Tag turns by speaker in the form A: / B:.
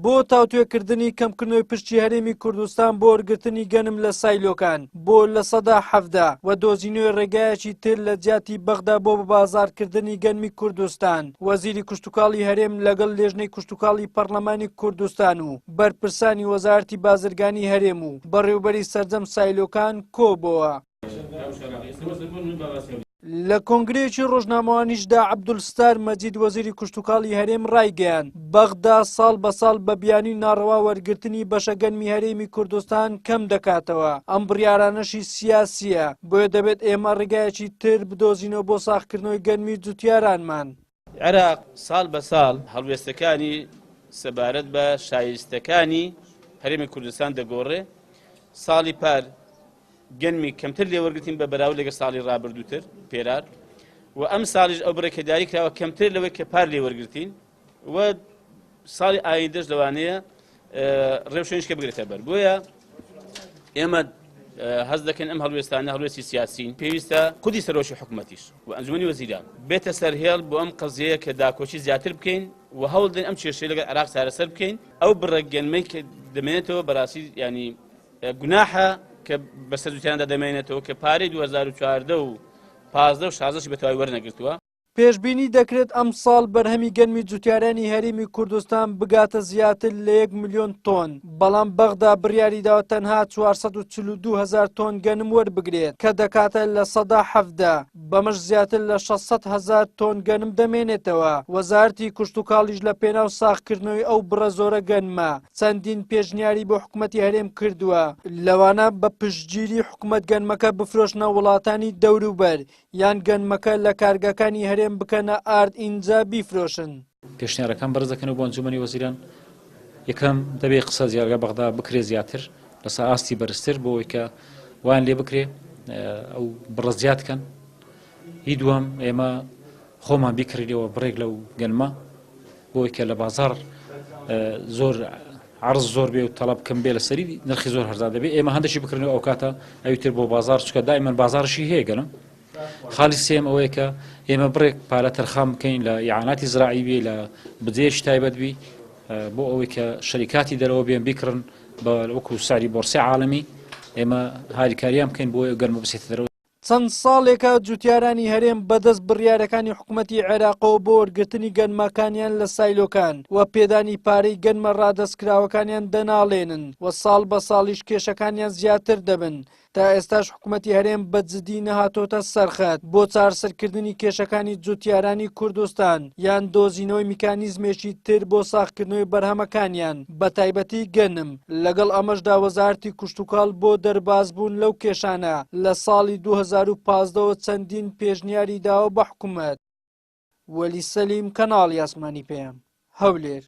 A: بۆ تاوتوێکردنی کەمکردنەوەی پشکی هەرێمی کوردستان بۆ وەرگرتنی گەنم لە سایلۆکان بۆ 17% و دۆزینەوەی ڕێگایەکی تر لە جیاتی بەغدا بۆ بەبازاڕکردنی گەنمی کوردستان، وەزیری کشتوکاڵی هەرێم لەگەڵ لێژنەی کشتوکاڵی پەڕلەمانی کوردستان و بەرپرسانی وەزارەتی بازرگانی هەرێم و بەڕێوبەری سەرجەم سایلۆکان کۆبۆوە. لە کۆنگرەیەکی ڕۆژنامەوانیشدا عەبدولستار مەجید وەزیری کشتوکاڵی هەرێم ڕایگەیاند، بەغدا ساڵ بە ساڵ بە بیانووی ناڕەوا وەرگرتنی بەشە گەنمی هەرێمی کوردستان کەم دەکاتەوە، ئەم بڕیارانەشی سیاسییە، بۆیە دەبێت ئێمە ڕێگایەکی تر بدۆزینەوە بۆ ساغکردنەوەی گەنمی جوتیارانمان.
B: عێراق ساڵ بە ساڵ هەڵوێستەکانی سەبارەت بە شایستەکانی هەرێمی کوردستان دەگۆڕێ، ساڵی پار گەنمی کەمتر لێوەرگتین بە بەراورد لەگەڵ ساڵی ڕابردووتر پێرار و ئەم ساڵیش ئەو بڕێک کە دیاری کراوە کەمتر لەوەی کە پار لێوەرگرتین و ساڵی ئایندەش لەوانەیە ڕێوشوێنیش کە بگرێتە بەر. بۆیە ئێمە هەست دەکەین ئەم هەڵوێستانە هەڵوێستی سیاسین، پێویستە خودی سەرۆکی حکوومەتیش و ئەنجومەنی وەزیران بێتە سەر هێڵ بۆ ئەم قەزیەیە کە داکۆکی زیاتر بکەین و هەوڵ دەین ئەم کێشەی لەگەڵ عێراق چارەسەر بکەین. ئەو بڕە گەنمەی کە دەمێنێتەوە بەڕاستی ینی گوناحە کە بەسەر جوتیاندا دەمێنێتەوە کە پارەی 2014 و 15 و 16 بە تەواوی وەرنەگرتووە.
A: پێشبینی دەکرێت ئەمساڵ بەرهەمی گەنمی جوتیارانی هەرێمی کوردستان بگاتە زیاتر لە یەک ملیۆن تۆن، بەڵام بەغدا بڕیاریداوە تەنها 442 هەزار تۆن گەنم وەربگرێت کە دەکاتە 17%، بەمەش زیاتر لە 600 هەزار تۆن گەنم دەمێنێتەوە. وەزارەتی کشتوکاڵیش لە پێناو ساغکردنەوەی ئەو بڕە زۆرە گەنمە چەندین پێشنیاری بۆ حکومەتی هەرێم کردووە، لەوانە بە پشتگیری حکومەت گەنمەکە بفرۆشنە وڵاتانی دەوروبەر یان گەنمەکە لە کارگەکانی هەرێم بکەنە ئارد ئینجا بیفرۆشن.
C: پێشنیارەکان بەرز دەکەنەوە بۆ ئەنجومەنی وەزیران، یەکەم دەبێ قسە زیارگە بەغدا بکرێ زیاتر لەسەر ئاستی بەرزتر بۆ ئەوەی کە وایان لێ بکرێ ئەو بڕە زیاد کەن. هی دووەم ئێمە خۆمان بیکڕینەوە بڕێک لەو گەنمە بۆی کە لە بازاڕ زۆر عرض زۆر بێ و تەڵەب کەم بێ لەسەری نرخی زۆر هەرزان دەبێ ئێمە هەندێکی بکڕینەوە ئەو کاتە ئەوی تر بۆ بازاڕ چکە دایمەن بازاڕشی هەیە گەنم خاڵی سێم ئەوەیە کە ئێمە بڕێک پارە تەرخان بکەین لە ئیعاناتی زراعی بێ لە بجێش تایبەت بی بۆ ئەوەی کە شەریکاتی دەرەوە بێن بیکڕن بە وەکو ساری بۆرسی عاالمی ئێمە هاریکاریان بکەین بۆ گەرمە بچێتە دەرەوە.
A: چەند ساڵێکە جوتیارانی هەرێم بەدەست بڕیارەکانی حکومەتی عێراقەوە بۆ وەرگرتنی گەنمەکانیان لە سایلۆکان و پێدانی پارەی گەنمە ڕادەستکراوەکانیان دەناڵێنن و ساڵ بە ساڵیش کێشەکانیان زیاتر دەبن. تا ئێستاش حکومەتی هەرێم بە جدی نەهاتۆتە سەرخەت بۆ چارەسەرکردنی کێشەکانی جوتیارانی کوردستان یان دۆزینەوەی میکانیزمێکی تر بۆ ساغکردنەوەی بەرهەمەکانیان بەتایبەتی گەنم. لەگەڵ ئەمەشدا وەزارەتی کشتوکاڵ بۆ دەربازبوون لەو کێشانە لە ساڵی 2015 ەوە چەندین پێشنیاری داوە بە حکومەت. وەلی سەلیم، کەناڵی ئاسمانی پەیام، هەولێر.